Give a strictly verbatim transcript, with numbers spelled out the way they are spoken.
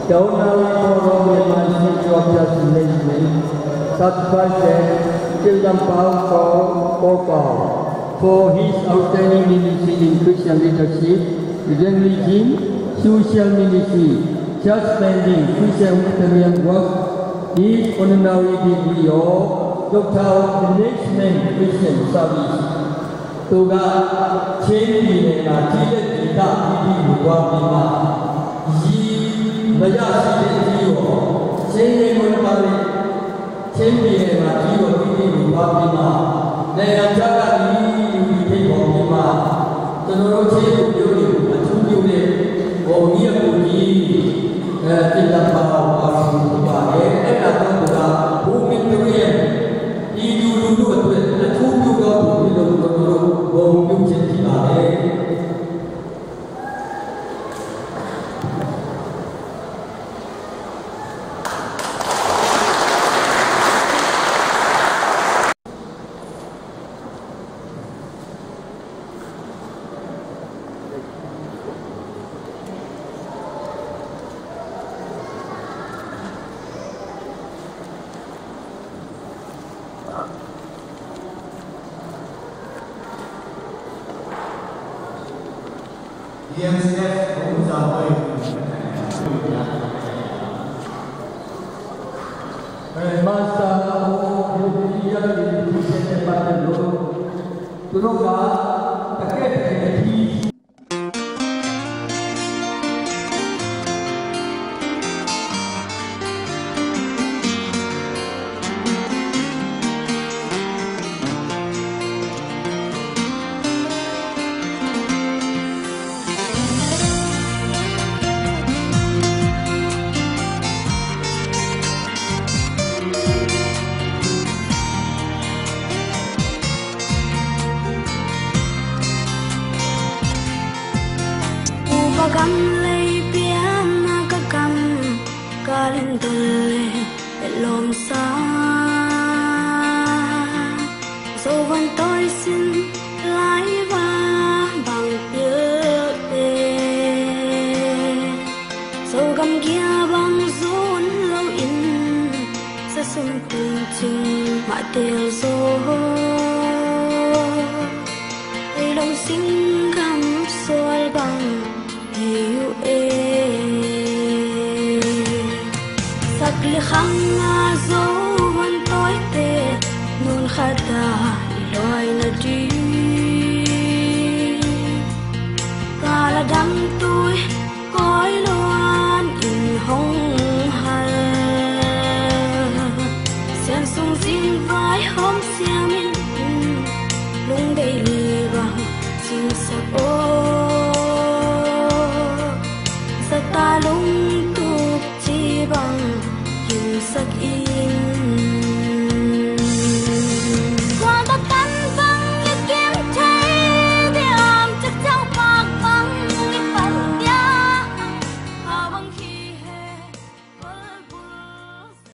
The Honorary Forum and my Spiritual Church Management, such President Kildam Pau Ko Ko Pau, for his outstanding ministry in Christian leadership, evangelism, social ministry, church planting, Christian humanitarian work, his honorary degree of Doctor of Management Christian Service. Tuga Chin pi le na ti le ti ta ti ti mu tua pi ma. Yi ma ya si le ti wo. Chin le mun pa le. Chin pi le na ti wo ti ti mu tua pi ma. Le ya ja ka ni ti ti mu pi ma. Tano ro Chin pi yo ni a tu pi le. Wo ni a ku ni. Eh, ti ta pa wa su pa le. E na ta tuga. Hu min tu ye. Upa gam lei pianna ka gam, ka lindol le lawmsa. Zovan tawi sin lai va bang pilte. Zogam gia bang zun lo in, sa sum tung cing mah tel zo. Ei lo sing gam sual bang hi uh e. Sak le khang a zo van tawi te, nun khat a i luai na di. Kala dam tui kawi luan in hong hal. Sian sung zing vai hawm siam in, lungdei li bang cingsak aw. Zata lungtup ci bang himsak i.